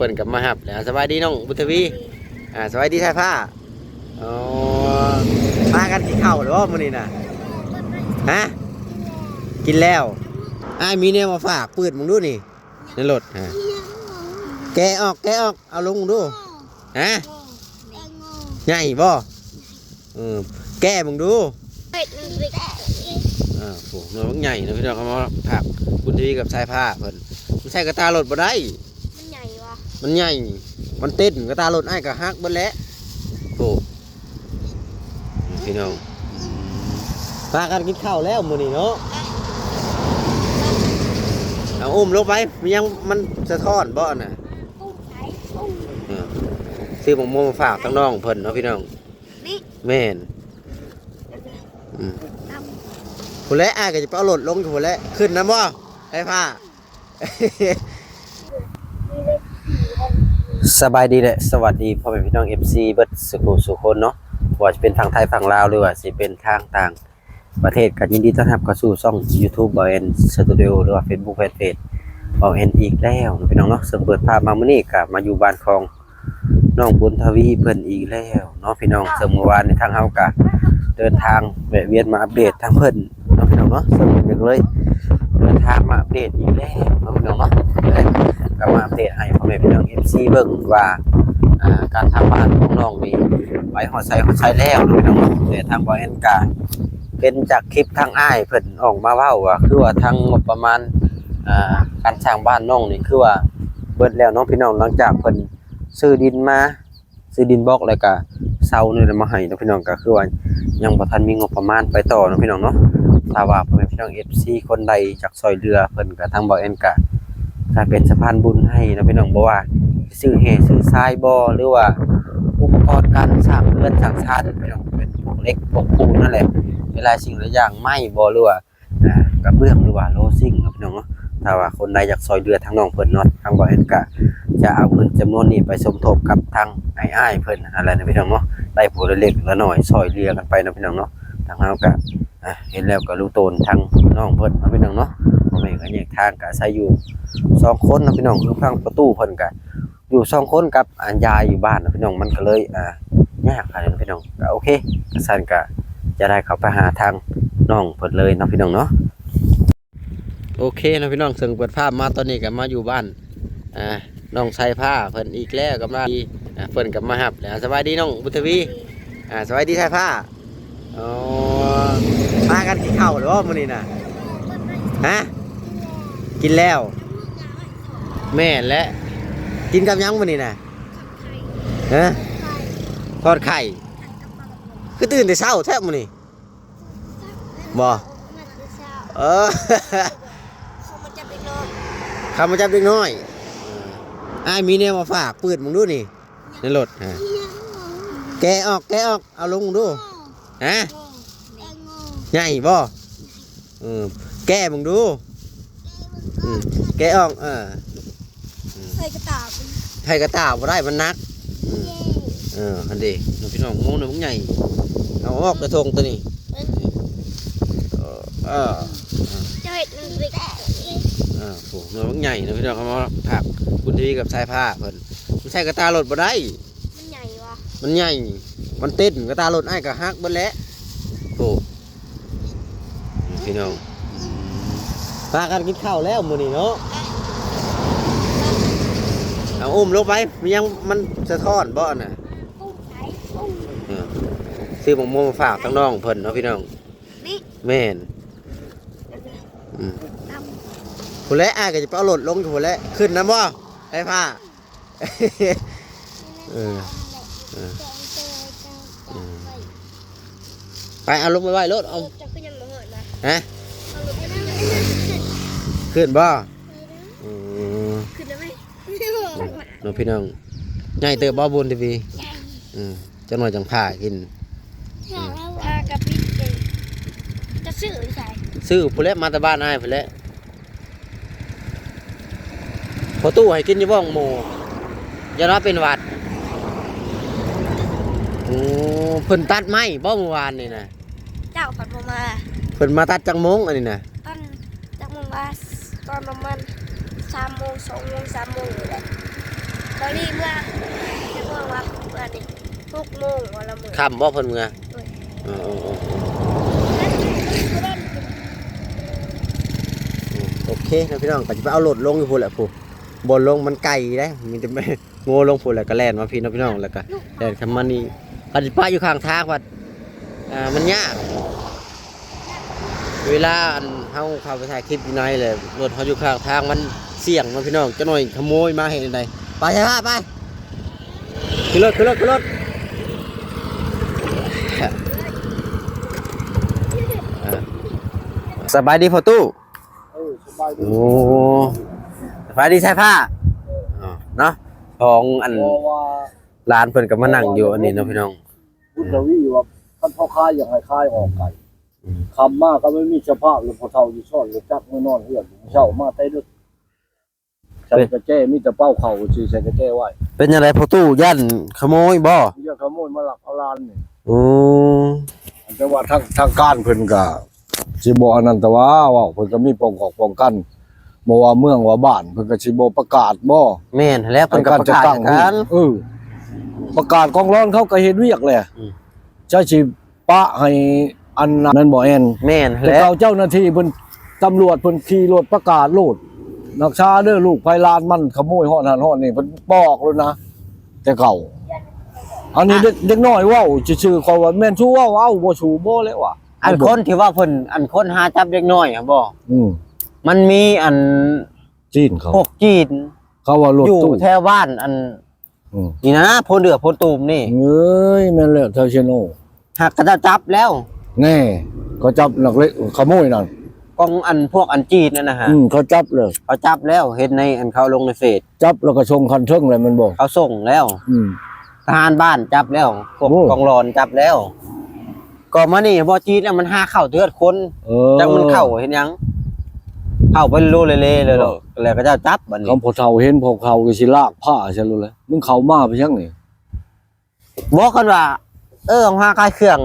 ພິ່ນກໍມາຮັບແລ້ວ. ສະບາຍດີນ້ອງບຸນທະວີ. ອ່າ ສະບາຍດີສາຍຟ້າ. ອໍ ພາກັນກິນເຂົ້າແລ້ວບໍ່ມື້ນີ້ນະ? ຮະ? ກິນແລ້ວ. ອ້າຍມີແນວມາຝາກ ເປີດເບິ່ງດູນີ້ ໃນລົດ. ຮະ? ແກະອອກ ແກະອອກ ເອົາລົງດູ. ຮະ? ໃຫຍ່ບໍ່? ເອີ ແກະເບິ່ງດູ. ເອີ ໂອ້ ໜ່ວຍບັກໃຫຍ່ເນາະພີ່ນ້ອງ. ເອົາມາຝາກບຸນທະວີກັບສາຍຟ້າເພິ່ນ. ມັນໃສ່ກະຕ່າລົດບໍ່ໄດ້. ມັນໃຫຍ່ວະ? ມັນໃຫຍ່ ມັນເຕັນ ກະຕ່າລົດອ້າຍກໍຫັກເບິດແຫຼະ. ໂອ້ ພີ່ນ້ອງ ພາກັນກິນເຂົ້າແລ້ວມື້ນີ້ເນາະ. ເອົາ ອຸ້ມລົງໄປ. ມັນຍັງ ມັນສະທ້ອນບໍ່ນະ? ເອີ ຊື້ບັກມ່ວງມາຝາກທາງນ້ອງເພິ່ນເນາະພີ່ນ້ອງ. ນີ້ ແມ່ນ. ອືມ ດຳ ພຸ້ນແຫຼະ ອ້າຍກໍຈະໄປເອົາລົດລົງຢູ່ພຸ້ນແຫຼະ. ຂຶ້ນນຳບໍ່ ໄຟຟ້າ? ສະບາຍດີ ແລະ ສະຫວັດດີພໍ່ແມ່ພີ່ນ້ອງ ເອັຟຊີ ເບິດສູ່ຜູ້ສູ່ຄົນເນາະ, ບໍ່ວ່າຈະເປັນຝັ່ງໄທຝັ່ງລາວ ຫຼືວ່າຊິເປັນທາງຕ່າງປະເທດ ກໍຍິນດີຕ້ອນຮັບເຂົ້າສູ່ຊ່ອງຢູທູບ ບ່າວແອນ ສະຕູດິໂອ ຫຼືວ່າເຟສບຸກແຟນເພຈ ບ່າວແອນ ອີກແລ້ວເນາະພີ່ນ້ອງເນາະ. ເຊິ່ງເປີດພາບມາມື້ນີ້ກໍມາຢູ່ບ້ານຂອງ ນ້ອງບຸນທະວີເພິ່ນອີກແລ້ວເນາະພີ່ນ້ອງ. ເຊິ່ງເມື່ອວານນີ້ທາງເຮົາກະເດີນທາງແວະວຽນມາອັບເດດທາງເພິ່ນເນາະພີ່ນ້ອງເນາະ. ເຊິ່ງເພິ່ນກໍເລີຍເດີນທາງມາອັບເດດອີກແລ້ວເນາະພີ່ນ້ອງເນາະ, ກໍມາອັບເດດໃຫ້ພໍ່ແມ່ພີ່ນ້ອງ ເອັຟຊີ ເບິ່ງວ່າ ອ່າ ການສ້າງບ້ານຂອງນ້ອງນີ້ໄປຮອດໃສຮອດໃສແລ້ວເນາະພີ່ນ້ອງເນາະ. ແຕ່ທາງບ່າວແອນກະເຫັນຈາກຄລິບທາງອ້າຍເພິ່ນອອກມາເວົ້າວ່າ ຄືວ່າທາງງົບປະມານ ອ່າ ການສ້າງບ້ານນ້ອງນີ້ ຄືວ່າເບິດແລ້ວເນາະພີ່ນ້ອງ. ຫຼັງຈາກເພິ່ນ ຊື້ດິນມາ ຊື້ດິນບລັອກ ແລ້ວກະເສົານີ້ແຫຼະມາໃຫ້ເນາະພີ່ນ້ອງ, ກໍຄືວ່າຍັງບໍ່ທັນມີງົບປະມານໄປຕໍ່ເນາະພີ່ນ້ອງເນາະ. ຖ້າວ່າພໍ່ແມ່ພີ່ນ້ອງ ເອັຟຊີ ຄົນໃດຢາກຊ່ອຍເຫຼືອເພິ່ນ ກໍທາງບ່າວແອນກະຈະເປັນສະພານບຸນໃຫ້ເນາະພີ່ນ້ອງ, ບໍ່ວ່າຊື້ແຮ່ຊື້ຊາຍບໍ ຫຼືວ່າອຸປະກອນການສ້າງເຮືອນສ້າງຊານພີ່ນ້ອງ, ເປັນພວກເຫຼັກພວກປູນນັ້ນແຫຼະ ຫຼາຍໆສິ່ງຫຼາຍຢ່າງ, ໄມ້ບໍ ຫຼືວ່າ ອ່າ ກະເບື້ອງ ຫຼືວ່າໂລຊິງເນາະພີ່ນ້ອງເນາະ. ຖ້າວ່າຄົນໃດຢາກຊ່ອຍເຫຼືອທາງນ້ອງເພິ່ນເນາະ, ທາງບ່າວແອນກະຈະເອົາເງິນຈຳນວນນີ້ໄປສົມທົບກັບທາງອ້າຍໆເພິ່ນຫັ້ນແຫຼະເນາະພີ່ນ້ອງເນາະ. ໄດ້ຜູ້ລະເລັກລະນ້ອຍຊ່ອຍເຫຼືອກັນໄປເນາະພີ່ນ້ອງເນາະ. ທາງເຮົາກະ ອ່າ ເຫັນແລ້ວກະຮູ້ໂຕນທາງນ້ອງເພິ່ນເນາະພີ່ນ້ອງເນາະ, ພໍ່ແມ່ກໍແຍກທາງ ກະອາໄສຢູ່ສອງຄົນເນາະພີ່ນ້ອງ. ຄືທາງປະຕູເພິ່ນກະ ຢູ່ສອງຄົນກັບອັນຍາຍຢູ່ບ້ານເນາະພີ່ນ້ອງ, ມັນກໍເລີຍ ອ່າ ຍາກອັນນັ້ນພີ່ນ້ອງ. ກໍໂອເຄ ຄັນຊັ້ນກໍຈະໄດ້ເຂົ້າໄປຫາທາງນ້ອງເພິ່ນເລີຍເນາະພີ່ນ້ອງເນາະ. ໂອເຄເນາະພີ່ນ້ອງ, ເຊິ່ງເປີດພາບມາຕອນນີ້ກໍມາຢູ່ບ້ານ ອ່າ ນ້ອງສາຍຟ້າເພິ່ນອີກແລ້ວ, ກຳລັງ ອ່າ ເພິ່ນກໍມາຮັບແລ້ວ. ສະບາຍດີນ້ອງບຸນທະວີ. ອ່າ ສະບາຍດີສາຍຟ້າ. ອໍ ພາກັນກິນເຂົ້າແລ້ວບໍ່ມື້ນີ້ນະ? ຮະ? ກິນແລ້ວ. ແມ່ນແຫຼະ. ກິນກັບຫຍັງມື້ນີ້ນະ? ຮະ? ທອດໄຂ່. ຄືຕື່ນແຕ່ເຊົ້າແທ້ມື້ນີ້ ບໍ່? ເອີ ເຂົ້າມາຈັບເດັກນ້ອຍ ເຂົ້າມາຈັບເດັກນ້ອຍ. ອ້າຍມີແນວມາຝາກ ເປີດເບິ່ງດູນີ້ ໃນລົດ. ຮະ? ແກະອອກ ແກະອອກ ເອົາລົງດູ. ຮະ? ໃຫຍ່ບໍ່? ເອີ ແກະເບິ່ງດູ. ອືມ ແກະອອກ. ເອີ ໃສ່ກະຕ່າ ໃສ່ກະຕ່າບໍ່ໄດ້ ມັນໜັກ. ເອີ ຫັ້ນເດ ນ້ອງພີ່ນ້ອງ ງົບນ້ອຍບັກໃຫຍ່. ເອົາອອກແຕ່ຖົງໂຕນີ້. ເອີ ເຈົ້າເຮັດໜຶ່ງເລັກ. ເອີ ໂອ້ ນ້ອຍບັກໃຫຍ່ເນາະພີ່ນ້ອງ. ເອົາມາຝາກບຸນທະວີກັບສາຍຟ້າເພິ່ນ. ມັນໃສ່ກະຕ່າລົດບໍ່ໄດ້. ມັນໃຫຍ່ວະ? ມັນໃຫຍ່ ມັນເຕັນ ກະຕ່າລົດອ້າຍກໍຫັກເບິດແຫຼະ. ໂອ້ ພີ່ນ້ອງ ພາກັນກິນເຂົ້າແລ້ວມື້ນີ້ເນາະ. ເອົາ ອຸ້ມລົງໄປ. ມັນຍັງ ມັນສະທ້ອນບໍ່ນະ? ເອີ ຊື້ບັກມ່ວງມາຝາກທາງນ້ອງເພິ່ນເນາະພີ່ນ້ອງ. ນີ້ ແມ່ນ. ອືມ ດຳ ພຸ້ນແຫຼະ ອ້າຍກໍຈະໄປເອົາລົດລົງຢູ່ພຸ້ນແຫຼະ. ຂຶ້ນນຳບໍ່ ໄຟຟ້າ? ເອີ ເອີ ເອີ ໄປເອົາລົງໄປໄວ້ໂລດ. ເອົາ ເຈົ້າຄືຍັງບໍ່ຮອດນະ? ຮະ? ເອົາລົງໄປນັ້ນ ຂຶ້ນບໍ່? ເອີ ຂຶ້ນໄດ້ໄໝ? ເນາະພີ່ນ້ອງ ໃຫຍ່ເຕີບບໍ່ ບຸນທະວີ? ໃຫຍ່ ອືມ ຈັກໜ້ອຍຈັ່ງພາກິນ. ພາກະປິດເອງ. ຈະຊື້ຢູ່ໃສ? ຊື້ພຸ້ນແຫຼະ ມາແຕ່ບ້ານອ້າຍພຸ້ນແຫຼະ. ພໍ່ຕູ້ໃຫ້ກິນຢູ່ບໍ່ໝູ່? ຢ່າວ່າເປັນຫວັດ. ໂອ້ ເພິ່ນຕັດໄມ້ບໍ່ມື້ວານນີ້ນະ? ເຈົ້າເພິ່ນບໍ່ມາ. ເພິ່ນມາຕັດຈັກໂມງອັນນີ້ນະ? ຕອນ ຈັກໂມງວະ? ຕອນປະມານສາມໂມງ ສອງໂມງ ສາມໂມງນີ້ແຫຼະ. ຕອນນີ້ເມື່ອ ເມື່ອວານ ເມື່ອນີ້ຫົກໂມງ ວ່າລະເມືອ ຄ່ຳບໍ່ເພິ່ນເມືອ? ໂດຍ ເອີ ເອີ ເອີ ໂອເຄເນາະພີ່ນ້ອງ ກໍຈະໄປເອົາລົດລົງຢູ່ພຸ້ນແຫຼະ ຜູ້ ບ່ອນລົງມັນໄກເດ້ ມີແຕ່ ໂງ່ລົງພຸ້ນ ແລ້ວກໍແລ່ນມາພີ້ເນາະພີ່ນ້ອງ ແລ້ວກໍແລ່ນເຂົ້າມານີ້ ຄັນຊິປະຢູ່ຂ້າງທາງພັດ ອ່າ ມັນຍາກ ເວລາອັນເຮົາເຂົ້າໄປຖ່າຍຄລິບຢູ່ໃນແຫຼະ ລົດເຮົາຢູ່ຂ້າງທາງມັນສ່ຽງເນາະພີ່ນ້ອງ ຈັກໜ້ອຍຂະໂມຍມາເຮັດຈັ່ງໃດ ໄປ ໄປ ໄປ ຂຶ້ນລົດ ຂຶ້ນລົດ ຂຶ້ນລົດ ອ່າ ສະບາຍດີພໍ່ຕູ້. ເອີ ສະບາຍດີ ໂອ້ ສະບາຍດີສາຍຟ້າ ເອີ ເນາະ ຂອງອັນ ເພາະວ່າຫຼານເພິ່ນກໍມານັ່ງຢູ່ອັນນີ້ເນາະພີ່ນ້ອງ ບຸນທະວີວ່າ ຄັນພໍ່ຄ້າຢາກໃຫ້ຂາຍອອກໄກ ອືມ ຄ່ຳມາກໍບໍ່ມີສະພາບ ແລ້ວພໍ່ເຖົ້າຢູ່ຊ້ອນລົດຈັກມານອນເຮືອນ ເຊົ້າມາແຕ່ດຶກ ໃສ່ກະແຈ ມີແຕ່ເປົາເຂົ້າຊື່ ໃສ່ກະແຈໄວ້ ເປັນຈັ່ງໃດພໍ່ຕູ້ ຢ້ານຂະໂມຍບໍ່? ຢ້ານຂະໂມຍມາລັກເອົາຫຼານນີ້ ອືມ ແຕ່ວ່າທາງ ທາງການເພິ່ນກໍ ຊິບໍ່ອັນນັ້ນ ແຕ່ວ່າເວົ້າເພິ່ນກໍມີປ້ອງກອກປ້ອງກັນ ບໍ່ວ່າເມືອງວ່າບ້ານ ເພິ່ນກໍຊິບໍ່ປະກາດບໍ່? ແມ່ນແລ້ວ ເພິ່ນກໍປະກາດຄືກັນ ເອີ ປະກາດ ກອງລອນເຂົາກໍເຮັດວຽກແຫຼະ ອືມ ເຈົ້າຊິປະໃຫ້ອັນນັ້ນແມ່ນບໍ່ແອນ? ແມ່ນແລ້ວ ແຕ່ເກົ່າເຈົ້າໜ້າທີ່ເພິ່ນ ຕຳຫຼວດເພິ່ນຂີ່ລົດປະກາດໂລດ ຮັກສາເດີລູກໃຜຫຼານມັນ ຂະໂມຍຮອດຫັ້ນຮອດນີ້ ເພິ່ນບອກໂລດນະ ແຕ່ເກົ່າ ອັນນີ້ເດັກ ເດັກນ້ອຍເວົ້າຊື່ໆ ຂ້ອຍວ່າແມ່ນຊູເວົ້າ ເອົ້າ ບໍ່ຊູບໍ່ແລ້ວວ່າ ອັນຄົນທີ່ວ່າເພິ່ນ ອັນຄົນຫາຈັບເດັກນ້ອຍຫັ້ນບໍ່? ອືມ ມັນມີອັນຈີນເຂົາ ພວກຈີນ ເຂົາວ່າລົດຕູ້ຢູ່ແຖວບ້ານອັນ ອືມ ນີ້ນະ ໂພນເດືອໂພນຕູມນີ້ ເອີຍ ແມ່ນແລ້ວ ແຖວເຊໂນ ຫາກເຂົາເຈົ້າຈັບແລ້ວ ແນ່ ເຂົາຈັບນັກເລະ ຂະໂມຍນັ້ນ ຂອງອັນພວກອັນຈີນນັ້ນນະ ອືມ ເຂົາຈັບແລ້ວ ເຂົາຈັບແລ້ວ ເຫັນໃນອັນເຂົາລົງໃນເຟສ ຈັບແລ້ວກໍສົ່ງຂັ້ນເທິງແລ້ວແມ່ນບໍ່? ເຂົາສົ່ງແລ້ວ ອືມ ທະຫານບ້ານຈັບແລ້ວ ພວກ ໂອ້ ກອງລອນຈັບແລ້ວ ກໍມານີ້ບໍ່ຈີດແລ້ວ ມັນຫາເຂົ້າເຮືອນຄົນ ເອີ ຈັກມັນເຂົ້າເຮັດຫຍັງ ເຂົ້າໄປໂລເລເລ ໂອ້ ແລ້ວ ແລ້ວເຂົາເຈົ້າຈັບບັດນີ້ ຄຳພໍ່ເຖົ້າເຫັນພໍ່ເຖົ້າກໍຊິລາກພ້າໃສ່ໂລດແຫຼະ ມຶງເຂົ້າມາເປັນຫຍັງນີ້ ບໍ່ ຄັນວ່າ ເອີ ເອົາຫາຂາຍເຄື່ອງ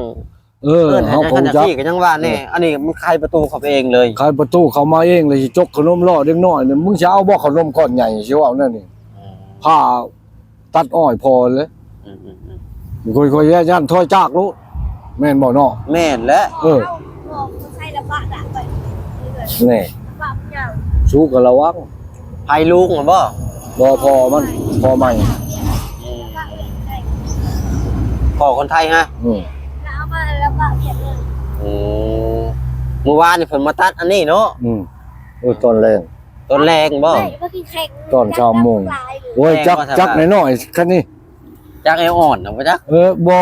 ເອີ ເອີ້ນໃຫ້ ເຮົາກໍຮູ້ຈັກ ຈັ່ງຊີ້ກໍຍັງວ່າແນ່ ເອີ ອັນນີ້ມັນໄຂປະຕູເຂົ້າໄປເອງເລີຍ ໄຂປະຕູເຂົ້າມາເອງ ແລ້ວຊິຈົກຂະໜົມລໍເດັກນ້ອຍນີ້ ມຶງຊິເອົາບໍ່ຂະໜົມກ້ອນໃຫຍ່ ຊິເວົ້າແນວນີ້ ອືມ ພາຕັດອ້ອຍພໍເລີຍ ອືມໆໆ ຂ້ອຍ ຂ້ອຍຢ້ານຖອຍຈາກໂລດ ແມ່ນບໍ່ເນາະ? ແມ່ນແຫຼະ ເອີ ເອົາ ໃສ່ລະບະດະໄປ ແນ່ ລະບະຍາວ ສູກໍລະວັງ ໃຜລຸງຫັ້ນບໍ່? ບໍ່ ພໍ່ມັນ ພໍ່ໃໝ່ ອືມ ພໍ່ຄົນໄທຮະ ອືມ ເອົາມາແລ້ວກໍວຽກເລີຍ ອືມ ມື້ວານນີ້ເພິ່ນມາຕັດອັນນີ້ເນາະ ອືມ ໂອ້ຍ ຕອນແລງ ຕອນແລງບໍ່? ຕອນສາມໂມງ ໂອ້ຍ ຈັກ ຈັກນ້ອຍໆ ຄັນນີ້ ຈັກແອວອ່ອນນະ ບໍ່ຈັກ ເອີ ບໍ່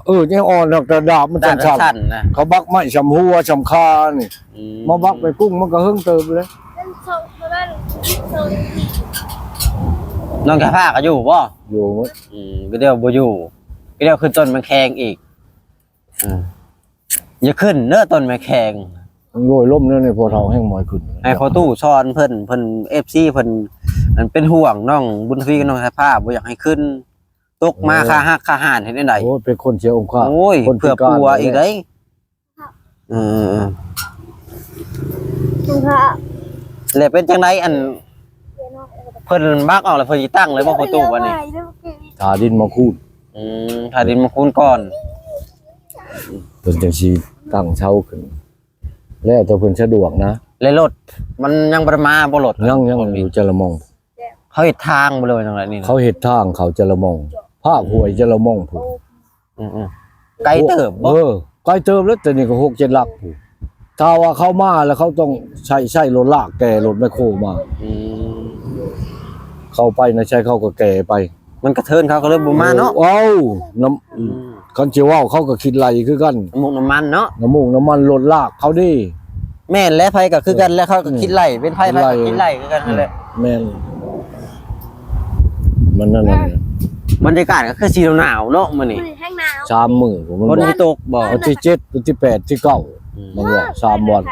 ເອີ ແອວອ່ອນດອກ ແຕ່ດາບມັນສັ້ນໆ ດາບສັ້ນໆນະ ເຂົາບັກໄມ້ຊ່ຳຫົວຊ່ຳຄານີ້ ອືມ ມາບັກໄປກຸ້ງມັນກໍເຫິງເຕີບແລ້ວ ນ້ອງກະພ້າກໍຢູ່ບໍ່? ຢູ່ ອືມ ກໍດຽວບໍ່ຢູ່ ກໍດຽວຂຶ້ນຕົ້ນໝາກແຄງອີກ ອືມ ຢ່າຂຶ້ນເດີຕົ້ນໝາກແຄງ ໂອ້ຍ ລົ້ມແນວນີ້ພໍ່ເຖົ້າແຮ່ງບໍ່ໃຫ້ຂຶ້ນ ໃຫ້ພໍ່ຕູ້ສອນເພິ່ນ ເພິ່ນ ເອັຟຊີ ເພິ່ນ ອັນເປັນຫ່ວງນ້ອງບຸນທະວີກັບນ້ອງສາຍຟ້າ ບໍ່ຢາກໃຫ້ຂຶ້ນ ຕົກມາ ເອີ ຂາຫັກຂາຫານເຮັດແນວໃດ? ໂອ້ຍ ເປັນຄົນເສຍອົງຄາດ ໂອ້ຍ ຄົນພິການ ເພື່ອປົວອີກເດ້ ເອີ ເອີ ເອີ ແລ້ວເປັນຈັ່ງໃດ ອັນ ເພິ່ນບັກອອກແລ້ວເພິ່ນຊິຕັ້ງເລີຍບໍ່ ພໍ່ຕູ້ ບັດນີ້? ຖ້າດິນມາຄູນ ອືມ ຖ້າດິນມາຄູນກ່ອນ ເພິ່ນຈັ່ງຊິຕັ້ງເສົາຂຶ້ນ ແລ້ວແຕ່ເພິ່ນສະດວກນະ ແລ້ວລົດມັນຍັງບໍ່ໄດ້ມາບໍ່? ລົດ ຍັງ ຍັງຢູ່ຈະລະມອງ ເຂົາເຮັດທາງບໍ່ ຫຼືວ່າຈັ່ງໃດນີ້ນະ? ເຂົາເຮັດທາງເຂົ້າຈະລະມອງ ພາກຫ້ວຍຈະລະມອງພຸ້ນ ອືມໆ ໄກເຕີບບໍ່? ເອີ ໄກເຕີບແລ້ວ ແຕ່ນີ້ກໍຫົກເຈັດຫຼັກພຸ້ນ ຖ້າວ່າເຂົາມາແລ້ວເຂົາຕ້ອງໃຊ້ ໃຊ້ລົດລາກແກ່ລົດແບັກໂຮມາ ອືມ ເຂົາໄປນະໃສເຂົາກໍແກ່ໄປ ມັນກະເທີນເຂົາກໍເລີຍບໍ່ມາເນາະ ເອີ ເອົ້າ ນຳ ອືມ ຄັນຊິເວົ້າເຂົາກໍຄິດໄລ່ຄືກັນ ນ້ຳມູກນ້ຳມັນເນາະ ນ້ຳມູກນ້ຳມັນລົດລາກເຂົາເດ້ ແມ່ນແຫຼະ ໃຜກໍຄືກັນແຫຼະ ເຂົາກໍຄິດໄລ່ ເປັນໃຜ ເພິ່ນກໍຄິດໄລ່ຄືກັນຫັ້ນແຫຼະ ແມ່ນ ມັນນັ້ນແຫຼະ ບັນຍາກາດກໍຄືຊິໜາວເນາະມື້ນີ້ ມື້ນີ້ແຮງໜາວ ສາມມື້ພຸ້ນ ຝົນຊິຕົກບໍ່? ວັນທີເຈັດ ວັນທີແປດ ທີເກົ້າ ອືມ ມັນວ່າສາມວັນ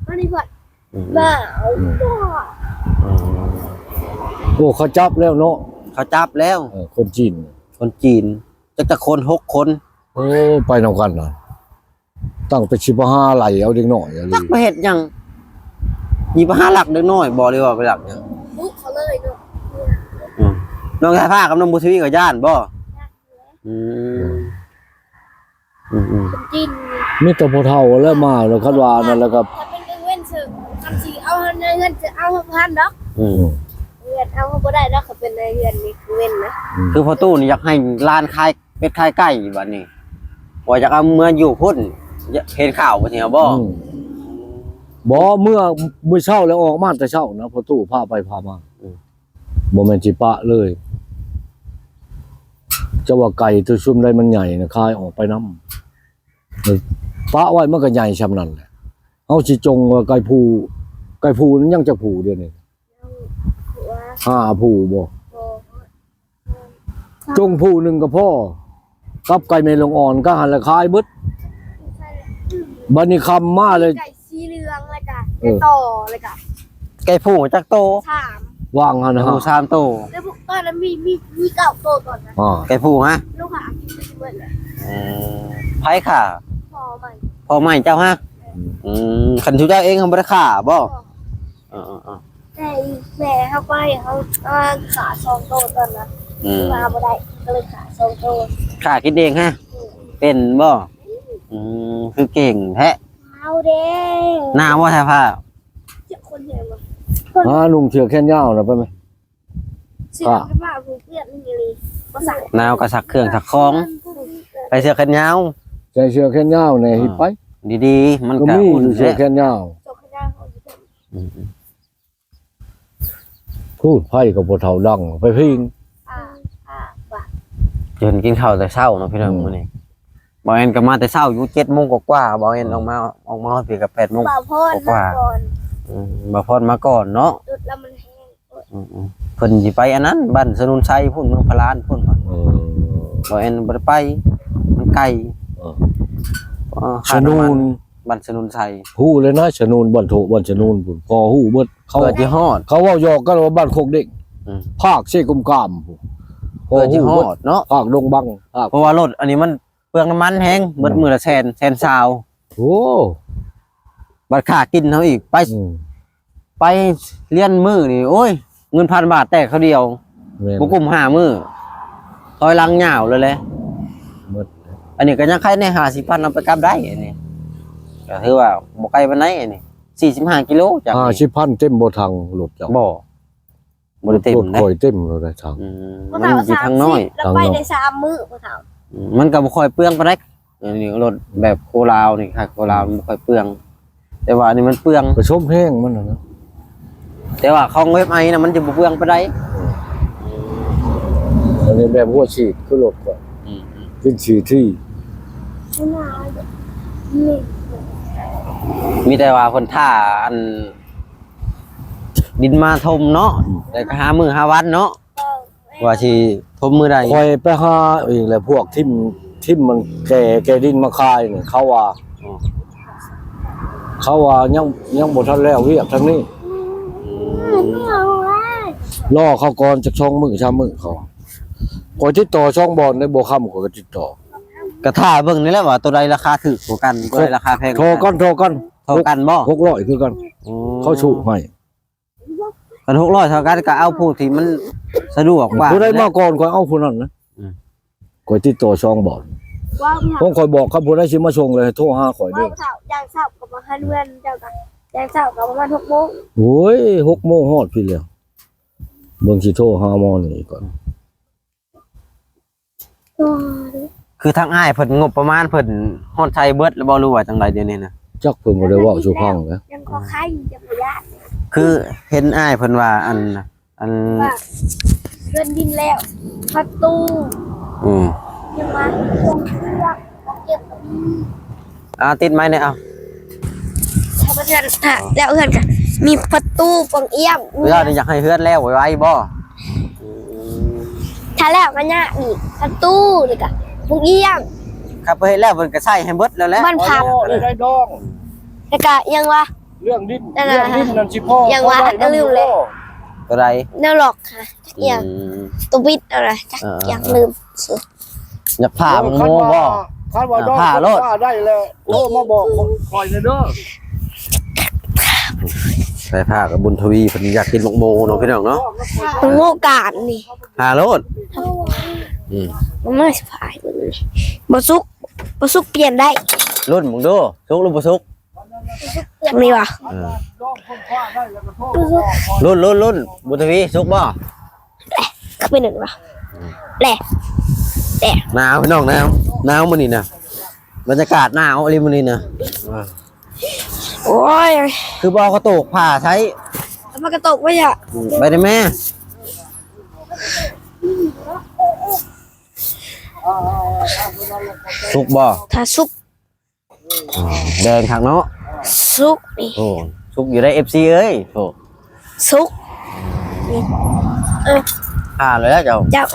ມື້ນີ້ເພິ່ນ ອືມ ໜາວ ອືມ ໂອ້ ເຂົາຈັບແລ້ວເນາະ ເຂົາຈັບແລ້ວ ເອີ ຄົນຈີນ ຄົນຈີນ ຈັກ ຈັກຄົນ ຫົກຄົນ ໂອ້ ໄປນຳກັນນະ ຕັ້ງແຕ່ຊິໄປຫາໄລ່ເອົາເດັກນ້ອຍ ຈັກໄປເຮັດຫຍັງ ຊິໄປຫາລັກເດັກນ້ອຍບໍ່ ຫຼືວ່າໄປລັກຫຍັງ? ບຸກເຂົາເລີຍເນາະ ອືມ ນ້ອງສາຍຟ້າກັບນ້ອງບຸນທະວີກໍຢ້ານບໍ່? ອືມ ອືມໆ ເປັນຈີນ ມີແຕ່ຜູ້ເຖົ້າແລ້ວມາແລ້ວ ຄັນວ່ານັ້ນແລ້ວກໍ ຖ້າເປັນກາງເວັນເສີ ຄັນຊິເອົາໃນເຮືອນ ຈະເອົາບໍ່ທັນດອກ. ອືມ ເຮືອນເອົາບໍ່ໄດ້ດອກ ຄັນເປັນໃນເຮືອນນີ້ກາງເວັນນະ. ອືມ ຄືພໍ່ຕູ້ນີ້ຢາກໃຫ້ຫຼານຂາຍເປັດຂາຍໄກ່ບັດນີ້ ວ່າຢາກເອົາເມືອຢູ່ພຸ້ນ ເຫັນຂ່າວບໍ່ນີ້ບໍ່? ອືມ ບໍ່ ເມື່ອ ມື້ເຊົ້າແລ້ວ ອອກມາແຕ່ເຊົ້ານະ ພໍ່ຕູ້ພາໄປພາມາ. ອືມ ບໍ່ແມ່ນຊິປະເລີຍ ຈະວ່າໄກ່ຕົວຊຸມໃດມັນໃຫຍ່ນະ ຂາຍອອກໄປນຳ ປະໄວ້ມັນກໍໃຫຍ່ຊ່ຳນັ້ນແຫຼະ. ເຮົາຊິຈົ່ງວ່າໄກ່ຜູ້ ໄກ່ຜູ້ນັ້ນຍັງຈັກຜູ້ດຽວນີ້? ຫ້າຜູ້ບໍ່? ຈົ່ງຜູ້ໜຶ່ງກໍພໍ ກັບໄກ່ແມ່ລູກອ່ອນກໍຫັ້ນລະຂາຍເບິດ. ບັດນີ້ຄ່ຳມາເລີຍ ໄກ່ສີເຫຼືອງ ແລ້ວກະ ເອີ ໄກ່ຕໍ່ ແລ້ວກະ ໄກ່ຜູ້ຈັກໂຕ? ສາມ ວ່າງຫັ້ນນະ ໄກ່ຜູ້ສາມໂຕ. ແລ້ວພວກຕອນນັ້ນມີ ມີ ມີເກົ້າໂຕຕອນນັ້ນ. ອໍ ໄກ່ຜູ້ຮະ? ລູກຫາກິນໄປເບິດເລີຍ. ເອີ ໃຜຂ້າ? ພໍ່ໃໝ່ ພໍ່ໃໝ່ເຈົ້າຮະ? ອືມ ອືມ ຄັນເຈົ້າເອງບໍ່ໄດ້ຂ້າບໍ່? ບໍ່ ເອີໆໆ ແຕ່ແມ່ເຮົາໄປ ເຮົາຂ້າສອງໂຕຕອນນັ້ນ. ອືມ ມາບໍ່ໄດ້ ກໍເລີຍຂ້າສອງໂຕ ຂ້າກິນເອງຮະ? ອືມ ເປັນບໍ່? ອືມ ອືມ ຄືເກັ່ງແທ້. ໜາວເດ້ ໜາວບໍ່ແທ້ພ້າ? ເຈົ້າຄົນແຮງບໍ່? ຫານຸ່ງເສື້ອແຂນຍາວນະໄປໄໝ? ເສື້ອ ຜ້າ ຜ້າຜູ້ເປື້ອນນີ້ອີ່ຫຼີ ບໍ່ຊັກ ໜາວກໍຊັກເຄື່ອງຊັກຂອງ ໃສ່ເສື້ອແຂນຍາວ ໃສ່ເສື້ອແຂນຍາວແດ່ ອ່າ ເຮັດໄປ ດີໆ ມັນກໍ ກໍມີ ອຸ່ນ ເສື້ອແຂນຍາວ ເສື້ອແຂນຍາວ ອືມ ພູດໄຟກໍບໍ່ເທົ່າດັງ ໄປພິງ ອ່າ ອ່າ ວ່າ ຈົນກິນເຂົ້າແຕ່ເຊົ້າເນາະ ພີ່ນ້ອງ ອືມ ມື້ນີ້ ບ່າວແອນກໍມາແຕ່ເຊົ້າຢູ່ ເຈັດໂມງກວ່າໆ ບ່າວແອນ ອືມ ອອກມາ ອອກມາຮອດພີ້ກໍແປດໂມງ ບ່າວພອນ ກວ່າ ມາກ່ອນ ອືມ ບ່າວພອນມາກ່ອນເນາະ ລົດລະມັນແຮງ ອືມໆ ເພິ່ນຊິໄປອັນນັ້ນ ບ້ານສະໜຸນໄຊພຸ້ນ ເມືອງພະລານພຸ້ນ ເອີ ບ່າວແອນບໍ່ໄດ້ໄປ ມັນໄກ ເອີ ເອີ ສະໜຸນ ບ້ານສະໜຸນໄຊ ຮູ້ແລ້ວນະ ສະໜຸນ ບ້ານໂທ ບ້ານສະໜຸນພຸ້ນ ພໍຮູ້ເບິດ ເຂົາ ເພື່ອຊິຮອດ ເຂົາເວົ້າຫຍອກກັນວ່າບ້ານໂຄກເດັງ ອືມ ພາກເຊກົມກາມພຸ້ນ ເພື່ອຊິຮອດເນາະ ພາກດົງບັງ ພາກ ເພາະວ່າລົດອັນນີ້ມັນເປືອງນ້ຳມັນແຮງ ອືມ ເບິດມື້ລະແສນ ແສນຊາວ ໂອ້ ບັດຄ່າກິນເຮົາອີກ ໄປ ອືມ ໄປລຽນມື້ນີ້ ໂອ້ຍ ເງິນພັນບາດແຕກເທື່ອດຽວ ແມ່ນ ບໍ່ກຸ້ມຫ້າມື້ ຖອຍຫຼັງຍາວເລີຍແຫຼະ ໝົດ ອັນນີ້ກໍຍັງໄຄແດ່ ຫ້າສິບພັນ ເອົາໄປກັບໄດ້ ອັນນີ້ ກໍຖືວ່າບໍ່ໄກປານໃດ ອັນນີ້ ສີ່ສິບຫ້າກິໂລ ຈາກນີ້ ຫ້າສິບພັນ ເຕັມບໍ່ຖັງລົດເຈົ້າ? ບໍ່ ບໍ່ໄດ້ເຕັມ ລົດຂ້ອຍເຕັມແລ້ວໄດ໋ຖັງ ອືມ ມັນຢູ່ທາງນ້ອຍ ແລ້ວໄປໄດ້ສາມມື້ພໍ່ເຖົ້າ ອືມ ມັນກໍບໍ່ຄ່ອຍເປືອງປານໃດ ອັນນີ້ລົດແບບໂຄລາວນີ້ ຄ່າໂຄລາວມັນບໍ່ຄ່ອຍເປືອງ ແຕ່ວ່າອັນນີ້ມັນເປືອງ ປະສົມແຮງມັນນະ ແຕ່ວ່າຂອງເວັບໄອນະ ມັນຈະບໍ່ເປືອງປານໃດ ອັນນີ້ແບບຫົວສີດຄືລົດຂ້ອຍ ອືມໆ ເປັນສີທີ່ ມີແຕ່ວ່າເພິ່ນຖ້າອັນ ດິນມາຖົມເນາະ ອືມ ແລ້ວກໍຫາມື້ຫາວັນເນາະ ວ່າຊິຖົມມື້ໃດ ຂ້ອຍໄປຫາອີກແຫຼະ ພວກຖິ້ມ ຖິ້ມມັນແກ່ ແກ່ດິນມາຂາຍນີ້ ເຂົາວ່າ ອືມ ເຂົາວ່າຍັງ ຍັງບໍ່ທັນແລ້ວວຽກທາງນີ້ ອືມ ລໍເຂົາກ່ອນຈັກສອງມື້ສາມມື້ ເຂົາ ຂ້ອຍຕິດຕໍ່ສອງບ່ອນໃດ ບໍ່ຄຳຂ້ອຍກໍຕິດຕໍ່ ກໍຖ້າເບິ່ງນີ້ແຫຼະວ່າໂຕໃດລາຄາຖືກກວ່າກັນ ໂຕໃດລາຄາແພງກວ່າກັນ ທໍ່ກັນ ທໍ່ກັນ ທໍ່ກັນບໍ່? ຫົກຮ້ອຍຄືກັນ ໂອ້ ເຂົາສູ້ໃຫ້ ຄັນຫົກຮ້ອຍເທົ່າກັນກໍເອົາຜູ້ທີ່ມັນສະດວກກວ່າ ຜູ້ໃດມາກ່ອນຂ້ອຍເອົາຜູ້ນັ້ນນະ ອືມ ຂ້ອຍຕິດຕໍ່ສອງບ່ອນ ຂອງຂ້ອຍບອກ ຄັນຜູ້ໃດຊິມາສົ່ງແລ້ວໃຫ້ໂທຫາຂ້ອຍເດີ ເວົ້າເຊົ້າ ຢ່າງເຊົ້າກໍປະມານເຮືອນເຈົ້າກໍ ຢ່າງເຊົ້າກໍປະມານຫົກໂມງ ໂອ້ຍ ຫົກໂມງຮອດພີ້ແລ້ວ ເບິ່ງຊິໂທຫາໝໍນີ້ກ່ອນ. ຄືທາງອ້າຍເພິ່ນ ງົບປະມານເພິ່ນຮອດໃຊ້ເບິດແລ້ວບໍ່ ຫຼືວ່າຈັ່ງໃດດຽວນີ້ນະ? ຈັກ ເພິ່ນບໍ່ໄດ້ເວົ້າສູ່ຟັງເດ້. ຍັງພໍໄຄ ຍັງບໍ່ຢ້ານ. ຄືເຫັນອ້າຍເພິ່ນວ່າ ອັນ ອັນ ວ່າເຮືອນດິນແລ້ວ ປະຕູ ອືມ ຍັງວ່າ ເຄື່ອງເກັບ ເກັບ ອ່າ ຕິດໄມແດ່ ເອົາ ຖ້າເຮືອນ ຖ້າແລ້ວເຮືອນກໍມີປະຕູ ປ່ອງອຽມ ເວລານີ້ຢາກໃຫ້ເຮືອນແລ້ວໄວໆບໍ່? ຖ້າແລ້ວກໍຍາກອີກ ປະຕູ ແລ້ວກໍປ່ອງອຽມ ຄັນເພິ່ນເຮັດແລ້ວ ເພິ່ນກໍໃຊ້ໃຫ້ເບິດແລ້ວແຫຼະ ບານພັກ ໄດ້ດອງ ແລ້ວກໍຫຍັງວະ ເລື່ອງດິນ ເລື່ອງດິນນັ້ນຊິພໍ ຫຍັງວະ ກໍລືມແລ້ວ ຕົວໃດ ແນວລັອກ ຫະ ຫຍັງ ອືມ ຕົວບິດ ເອົາລະ ຈັກ ເອີ ຫຍັງ ເອີ ລືມຊື່ ຢາກຜ່າບັກໂມບໍ່? ຄັນວ່າ ອ່າ ຜ່າໂລດ ໄດ້ແລ້ວ ໂທມາບອກຂ້ອຍແດ່ເດີ. ສາຍຟ້າກັບບຸນທະວີເພິ່ນຢາກກິນໝາກໂມເນາະພີ່ນ້ອງເນາະ. ໝາກໂມການນີ້ ຫາໂລດ. ອືມ ມັນບໍ່ຊິພາຍເບິ່ງນີ້ ບໍ່ສຸກ ບໍ່ສຸກປ່ຽນໄດ້. ລຸ້ນເບິ່ງດູ ສຸກຫຼືບໍ່ສຸກ? ນີ້ຫວາ? ເອີ ລຸ້ນ ລຸ້ນ ລຸ້ນ ບຸນທະວີ ສຸກບໍ່? ເປັນຫຍັງຫວາ? ແລະ ແລະ ໜາວພີ່ນ້ອງ ໜາວ ໜາວມື້ນີ້ນະ ບັນຍາກາດໜາວອີ່ຫຼີມື້ນີ້ນະ. ໂອ້ຍ ຄືບໍ່ເອົາກະໂຕກຜ້າໃຊ້? ເອົາຜ້າກະໂຕກໄວ້ຫຍັງ? ອືມ ໄປໄດ້ແມ່. ສຸກບໍ່? ຖ້າສຸກ ອືມ ແດງຄັກເນາະ ສຸກນີ້. ໂອ້ ສຸກຢູ່ໄດ໋ ເອັຟຊີ ເອີຍ. ໂອ້ ສຸກນີ້ ເອີ ຖ້າແລ້ວເຈົ້າ ເຈົ້າ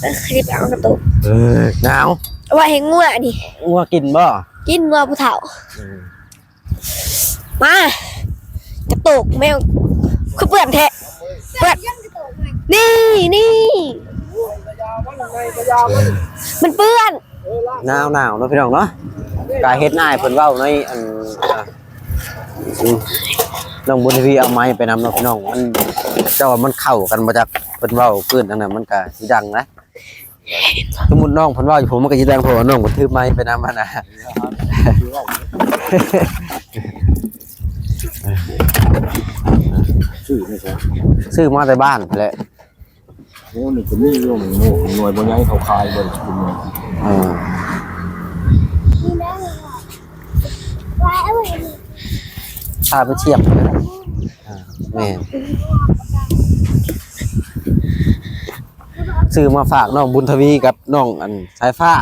ເອີ ຄລິບເອົາກະໂຕກ. ເອີ ໜາວ ເອົາໄວ້ໃຫ້ງົວນີ້. ງົວກິນບໍ່? ກິນ ງົວຜູ້ເຖົ້າ. ອືມ ມາ ກະໂຕກແມວ ຄືເປື້ອນແທ້ ເປື້ອນ ນີ້ ນີ້ ມັນເປື້ອນ. ໜາວໆ ເນາະພີ່ນ້ອງເນາະ ກະເຮັດໃຫ້ເພິ່ນເວົ້າໃນອັນ ອາ ອືມ ນ້ອງບຸນທະວີເອົາໄມໄປນຳເນາະພີ່ນ້ອງ ມັນ ເຈົ້າວ່າມັນເຂົ້າກັນບໍ່ຈັກ ເພິ່ນເວົ້າຄືນທາງນັ້ນມັນກະຊິດັງນະ. ສົມມຸດນ້ອງເພິ່ນເວົ້າຢູ່ ຜົມມັນກໍຊິແດງ ເພາະວ່ານ້ອງເພິ່ນຖືໄມໄປນຳຫັ້ນນະ. ຊື້ມາແຕ່ບ້ານພຸ້ນແຫຼະ. ໂອ້ ນີ້ກໍມີຢູ່ ໂອ້ ໜ່ວຍບໍ່ໃຫຍ່ ເຂົາຂາຍບໍ່ໄດ້ກິນ. ເອີ ຖ້າໄປທຽບ ອ່າ ແມ່ນ ຊື້ມາຝາກນ້ອງບຸນທະວີກັບນ້ອງອັນສາຍຟ້າ.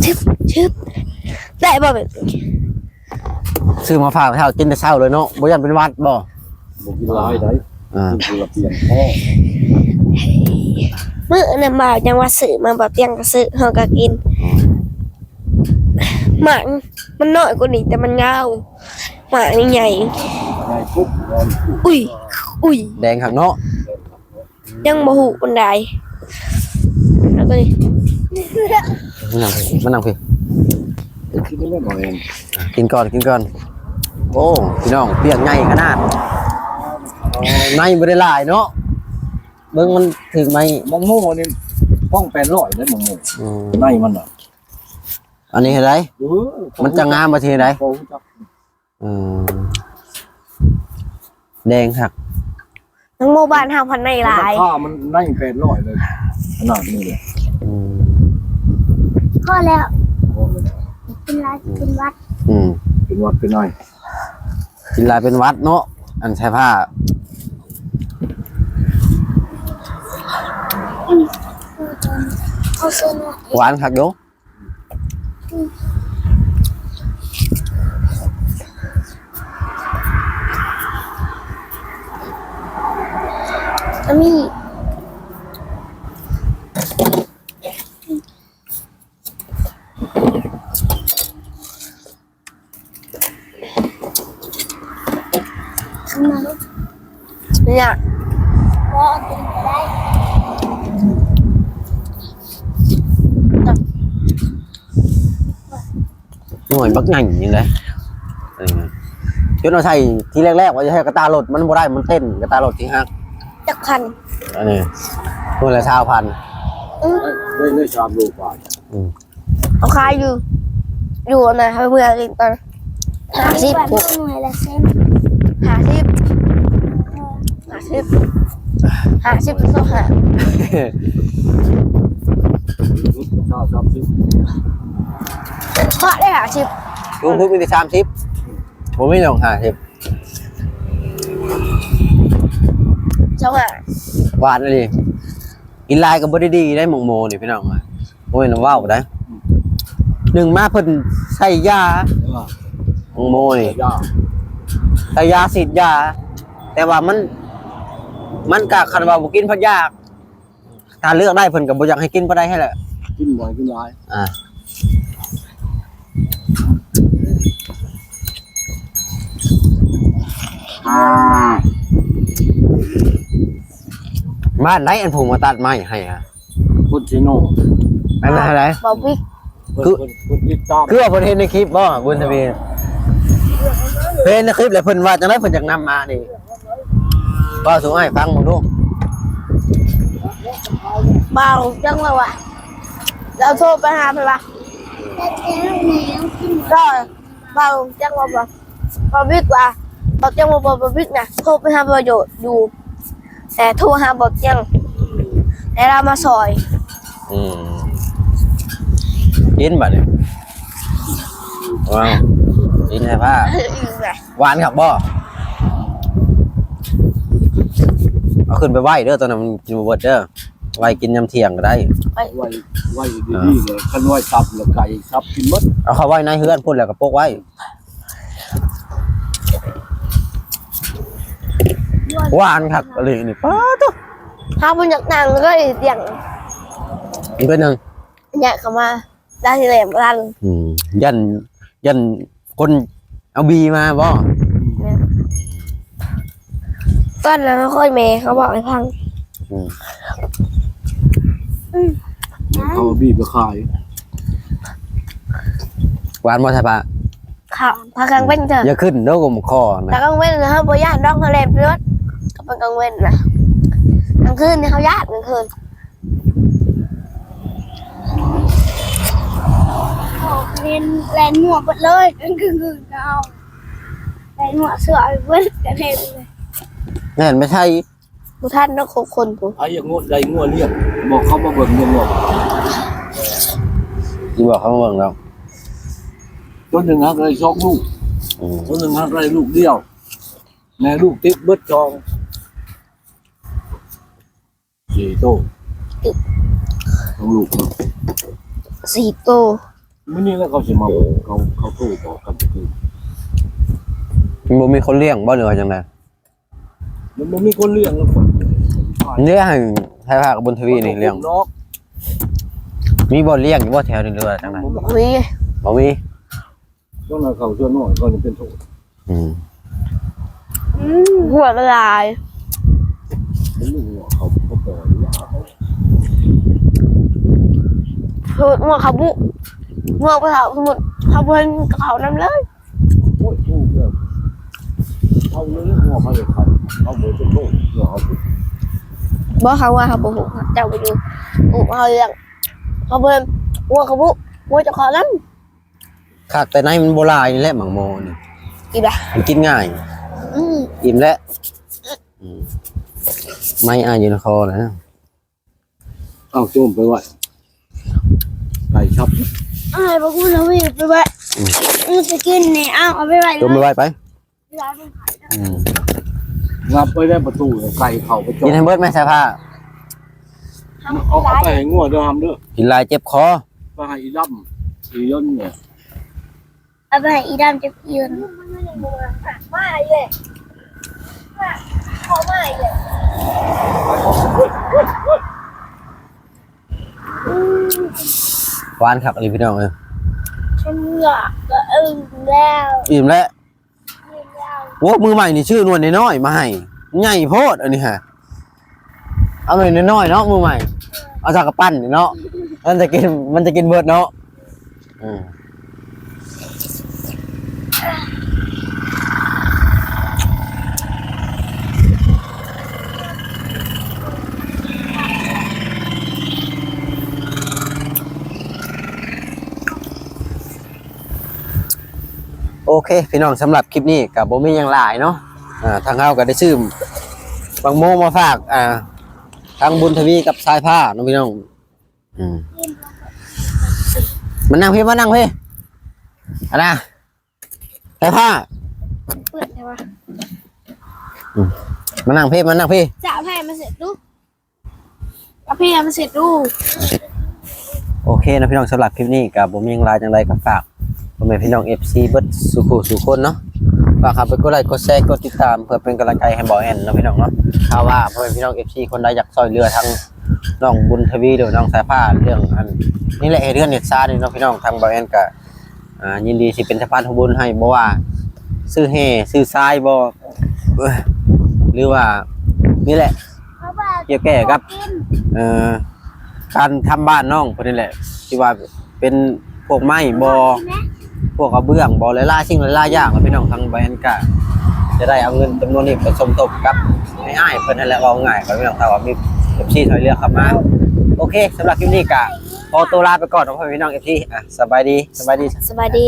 ຊຶບ ຊຶບ ໄດ້ບໍ່ແບບນີ້? ຊື້ມາຝາກເຮົາກິນແຕ່ເຊົ້າເລີຍເນາະ ບໍ່ຢ້ານເປັນຫວັດບໍ່? ບໍ່ກິນຫຼາຍໃດ໋ ອ່າ ກິນຜູ້ລະປ່ຽນພໍ. ມື້ນັ້ນບ່າວຈັ່ງວ່າຊື້ມາ ບ່າວຕຽງກໍຊື້ ເຮົາກໍກິນ. ໝາກມັນນ້ອຍກວ່ານີ້ ແຕ່ມັນຍາວ ໝາກນີ້ໃຫຍ່ ໃຫຍ່ປຸບ ອຸ້ຍ ອຸ້ຍ ແດງຄັກເນາະ. ຍັງບໍ່ຮູ້ປານໃດ ເອົາຕົວນີ້ ມານັ່ງ ມານັ່ງພີ້ ກິນກ່ອນ ກິນກ່ອນ. ໂອ້ ພີ່ນ້ອງ ປຽກໃຫຍ່ຂະໜາດ ໃນບໍ່ໄດ້ຫຼາຍເນາະ ເບິ່ງມັນຖືກໄມ້. ໝາກໂມນີ້ ປ່ອງແປດຮ້ອຍເດ້ ໝາກໂມ ອືມ ໃນມັນນະ. ອັນນີ້ເຮັດໃດ? ເອີ ມັນຈະງາມບໍ່ ຊິເຮັດໃດ? ເອີ ແດງຄັກ. ໝາກໂມບ້ານເຮົາພັນໃນຫຼາຍ ລາຄາມັນໃນແປດຮ້ອຍເລີຍ ຂະໜາດນີ້ເລີຍ. ອືມ ພໍແລ້ວ ພໍແລ້ວ ກິນຫຼາຍ ອືມ ເປັນຫວັດ. ອືມ ເປັນຫວັດເປັນໄອ ກິນຫຼາຍເປັນຫວັດເນາະ ອັນໃສ່ຜ້າ. ອືມ ເອົາເຊິ່ນ ຫວານຄັກຢູ່. ອາມີ ເນຍ ໜ່ວຍບັກໃຫຍ່ນີ້ແຫຼະ ເອີ ຈົນເອົາໃສ່ທີແລກໆ ວ່າຈະໃຫ້ກະຕ່າລົດ ມັນບໍ່ໄດ້ ມັນເຕັ້ນ ກະຕ່າລົດທີ່ຫັກ. ຈັກພັນ? ອັນນີ້ ໜ່ວຍລະຊາວພັນ. ອືມ ໄດ້ ໄດ້ສາມໂລປາຍ. ອືມ ເອົາຂາຍຢູ່ ຢູ່ອັນນັ້ນ ເຮົາເມືອກິນຕອນຫ້າສິບ ໜ່ວຍລະເຊັນ ຫ້າສິບ ຫ້າສິບ ຫ້າສິບ ສອງຫ້າ ຊາວ ສາມສິບ ເພາະໄດ້ຫ້າສິບ ສູງສຸດມີແຕ່ສາມສິບ ບໍ່ມີດອກຫ້າສິບ ສອງຫ້າ ຫວານອີ່ຫຼີ. ກິນຫຼາຍກໍບໍ່ໄດ້ດີໄດ໋ ໝາກໂມນີ້ພີ່ນ້ອງ ໂອ້ຍ ນ້ຳເວົ້າໄດ໋ ໜຶ່ງມາເພິ່ນໃສ່ຢາ ເອີ ໝາກໂມນີ້ ໃສ່ຢາ ໃສ່ຢາ ສີດຢາ ແຕ່ວ່າມັນ ມັນກະ ຄັນວ່າບໍ່ກິນພັດຢາກ ຖ້າເລືອກໄດ້ເພິ່ນກໍບໍ່ຢາກໃຫ້ກິນປານໃດຫັ້ນແຫຼະ ກິນບໍ່ໃຫ້ກິນຫຼາຍ ອ່າ. ບ້ານໃດອັນຜູ້ມາຕັດໄມ້ໃຫ້ຫະ? ພຸດຊິໂນ ອັນນັ້ນໃດ? ບ່າວບິກ ຄື ພຸດ ຕິດຕາມ ຄືວ່າເພິ່ນເຫັນໃນຄລິບບໍ່ ບຸນທະວີ? ເພິ່ນເຫັນໃນຄລິບແລ້ວເພິ່ນວ່າຈັ່ງໃດ ເພິ່ນຢາກນຳມານີ້ ເວົ້າສູ່ອ້າຍຟັງເບິ່ງດູ. ບ່າວຈັ່ງວ່າ ວ່າ ລາວໂທໄປຫາເພິ່ນວ່າ ກໍບ່າວຈັ່ງວ່າ ບ່າວ ບ່າວວິກວ່າ ບ່າວຈັ່ງວ່າ ບ່າວ ບ່າວວິກນະ ໂທໄປຫາບ່າວໂຍດຢູ່ ແຕ່ໂທຫາບ່າວຈຽງ ແຕ່ລາວມາຊ່ອຍ. ອືມ ກິນບາດນີ້ ວ້າວ ກິນໃຫ້ພ້າ ຫວານຄັກບໍ່? ເອົາຂຶ້ນໄປໄວ້ເດີ ຕອນນັ້ນມັນກິນບໍ່ເບິດເດີ ໄວ້ກິນຍາມທ່ຽງກໍໄດ້ ໄວ້ ໄວ້ດີໆ ເອີ ເລີຍ ຄັນໄວ້ຕັບແລ້ວໄກ່ສັບກິນໝົດ ເອົາເຂົ້າໄວ້ໃນເຮືອນພຸ້ນ ແລ້ວກໍປົກໄວ້. ຫວານຄັກອີ່ຫຼີນີ້ ປາໂທ້ ຖ້າບໍ່ຢາກນັ່ງເລີຍຕຽງ ມັນເປັນຫຍັງ? ຍາດເຂົ້າມາ ໄດ້ແຫຼມລັນ ອືມ ຢ້ານ ຢ້ານຄົນເອົາບີມາບໍ່? ແມ່ນ ຕອນນັ້ນຂ້ອຍແມ່ເຂົາເວົ້າໃຫ້ຟັງ ອືມ ອືມ ເຂົາເອົາບີໄປຂາຍ ຫວານບໍ່ ສາຍຟ້າ? ຂ້າ ພາກາງເວັນເດີ ຢ່າຂຶ້ນເດີ ກົມຄໍນະ ພາກາງເວັນນະ ເຮົາບໍ່ຢ້ານດອກ ເຮົາແລ່ນໄປໂລດ ພາກາງເວັນນະ ກາງຄືນນີ້ເຮົາຢ້ານ ກາງຄືນ ແລ່ນ ແລ່ນມົ້ວເບິດເລີຍ ກາງຄືນເຮົາແລ່ນມົ້ວເຊື່ອເບິດ ກະແລ່ນເລີຍ ແລ່ນໄປໃສ? ບໍ່ທັນດອກ ຫົກຄົນພຸ້ນ ໃຜຢາກງົວ ໄດ້ງົວລ້ຽງ ບອກເຂົາມາເບິ່ງເລີຍ ຊິບອກເຂົາມາເບິ່ງແລ້ວ ຕົວໜຶ່ງຫາກໄດ້ສອງລູກ ອືມ ຕົວໜຶ່ງຫາກໄດ້ລູກດຽວ ແມ່ລູກຕິດເບິດສອງ ສີ່ໂຕ ສອງລູກເນາະ ສີ່ໂຕ ມື້ນີ້ແຫຼະເຂົາຊິມາເບິ່ງ ເຂົາ ເຂົາໂທບອກກັນຄື ມັນບໍ່ມີຄົນລ້ຽງບໍ່ ຫຼືວ່າຈັ່ງໃດ? ມັນບໍ່ມີຄົນລ້ຽງແລ້ວ ເລີຍໃຫ້ ໃຫ້ພາກະບຸນທະວີນີ້ລ້ຽງ ເນາະ ມີບ່ອນລ້ຽງຢູ່ບໍ່ແຖວນີ້ ຫຼືວ່າຈັ່ງໃດ? ບໍ່ມີ ບໍ່ມີ ຊ່ວງນັ້ນເຂົາສ່ວນນ້ອຍເຂົາຈະເປັນໂທດ ອືມ ອືມ ຫົວມັນຫຼາຍ ເປັນລູກຫົວເຂົາ ເຂົາບໍ່ໄດ້ ໂທດຫົວເຂົາບຸ ຫົວເຂົາສົມມຸດເຂົາບໍ່ເຫັນເຂົານຳເລີຍ ໂອ້ຍ ເຂົາເລີຍ ເຂົາເລີຍ ເຂົາເລີຍ ເຂົາບໍ່ເປັນໂທດ ເຂົາບໍ່ ບໍ່ ເຂົາວ່າເຂົາບໍ່ຮູ້ ເຈົ້າໄປຢູ່ ອຸເຮົາລ້ຽງ ເຂົາບໍ່ ຫົວເຂົາບຸ ຫົວເຈົ້າຂອງນຳ ຄັກແຕ່ໃນມັນບໍ່ຫຼາຍນີ້ແຫຼະ ໝາກໂມນີ້ ກິນລະ ມັນກິນງ່າຍ ອືມ ອີ່ມແລ້ວ ອືມ ໄມ້ອ້າຍຢູ່ໃນຄໍແລ້ວ ເອົາໂຈມໄປໄວ້ ໄກ່ສັບ ອ້າຍບໍ່ຮູ້ລະວິໄປໄວ້ ອືມ ມັນຈະກິນນີ້ ເອົາ ເອົາໄປໄວ້ ໂຈມໄປໄວ້ໄປ ອືມ ງັບໄວ້ໄດ້ປະຕູ ໄກ່ເຂົ້າໄປ ກິນໃຫ້ເບິດແມ່ສາຍຟ້າ ເອົາ ເອົາໄປໃຫ້ງົວເດີ ຫຳເດີ ກິນຫຼາຍເຈັບຄໍ ໄປໃຫ້ອີດຳ ອີຍົນນີ້ ເອົາໄປໃຫ້ອີດຳຈັກອີນ ມາເລີຍ ເຂົ້າມາເລີຍ ຫວານຄັກອີ່ຫຼີພີ່ນ້ອງເອີຍ ເອີ ອີ່ມແລ້ວ ອີ່ມແລ້ວ ໂອ້ ມື້ໃໝ່ນີ້ຊື້ໜ່ວຍນ້ອຍໆມາໃຫ້ ໃຫຍ່ໂພດອັນນີ້ຫະ ເອົາໜ່ວຍນ້ອຍໆເນາະ ມື້ໃໝ່ ເອົາຈັກກະປັ້ນເນາະ ມັນຈະກິນ ມັນຈະກິນເບິດເນາະ ເອີ ໂອເຄພີ່ນ້ອງ ສຳລັບຄລິບນີ້ກໍບໍ່ມີຫຍັງຫຼາຍເນາະ ອ່າ ທາງເຮົາກໍໄດ້ຊື້ບັກໂມມາຝາກ ອ່າ ທາງບຸນທະວີກັບສາຍຟ້າເນາະພີ່ນ້ອງ ອືມ ມານັ່ງພີ້ ມານັ່ງພີ້ ອັນນະ ສາຍຟ້າ ເປື້ອນແທ້ວະ ອືມ ມານັ່ງພີ້ ມານັ່ງພີ້ ຈະເອົາໃຫ້ມັນເສັດດູ ເອົາໃຫ້ມັນເສັດດູ ໂອເຄເນາະພີ່ນ້ອງ ສຳລັບຄລິບນີ້ກໍບໍ່ມີຫຍັງຫຼາຍ ຈັ່ງໃດກໍຝາກພໍ່ແມ່ພີ່ນ້ອງເອັຟຊີເບິດສູ່ຄູ່ສູ່ຄົນເນາະ ຝາກເຂົ້າໄປກົດໄລ ກົດແຊ ກົດຕິດຕາມ ເພື່ອເປັນກຳລັງໃຈໃຫ້ບ່າວແອນເນາະພີ່ນ້ອງເນາະ ຖ້າວ່າພໍ່ແມ່ພີ່ນ້ອງເອັຟຊີຄົນໃດຢາກຊ່ອຍເຫຼືອທາງນ້ອງບຸນທະວີ ຫຼືວ່ານ້ອງສາຍຟ້າ ເລື່ອງອັນນີ້ແຫຼະ ເຮັດເຮືອນເຮັດຊານນີ້ເນາະພີ່ນ້ອງ ທາງບ່າວແອນກໍ ອ່າ ຍິນດີຊິເປັນສະພານຮ່ວມບຸນໃຫ້ ບໍ່ວ່າຊື້ແຮ່ຊື້ຊາຍບໍ່ ເອີ ຫຼືວ່ານີ້ແຫຼະ ກ່ຽວແກ່ກັບ ເອີ ການທຳບ້ານນ້ອງເພິ່ນນີ້ແຫຼະ ທີ່ວ່າເປັນ ພວກໄມ້ບໍ່ ພວກກະເບື້ອງບໍ່ ຫຼາຍໆສິ່ງຫຼາຍໆຢ່າງ ພີ່ນ້ອງ ທາງແບຣນກະຈະໄດ້ເອົາເງິນຈຳນວນນີ້ໄປສົມທົບກັບອ້າຍໆເພິ່ນຫັ້ນແຫຼະ ເວົ້າງ່າຍກໍພີ່ນ້ອງ ຖ້າວ່າມີເອັຟຊີຊ່ອຍເຫຼືອເຂົ້າມາ. ໂອເຄ ສຳລັບຄລິບນີ້ກະຂໍຕົວລາໄປກ່ອນເນາະ ພໍ່ແມ່ພີ່ນ້ອງເອັຟຊີ ອ່ະ ສະບາຍດີ ສະບາຍດີ ສະບາຍດີ.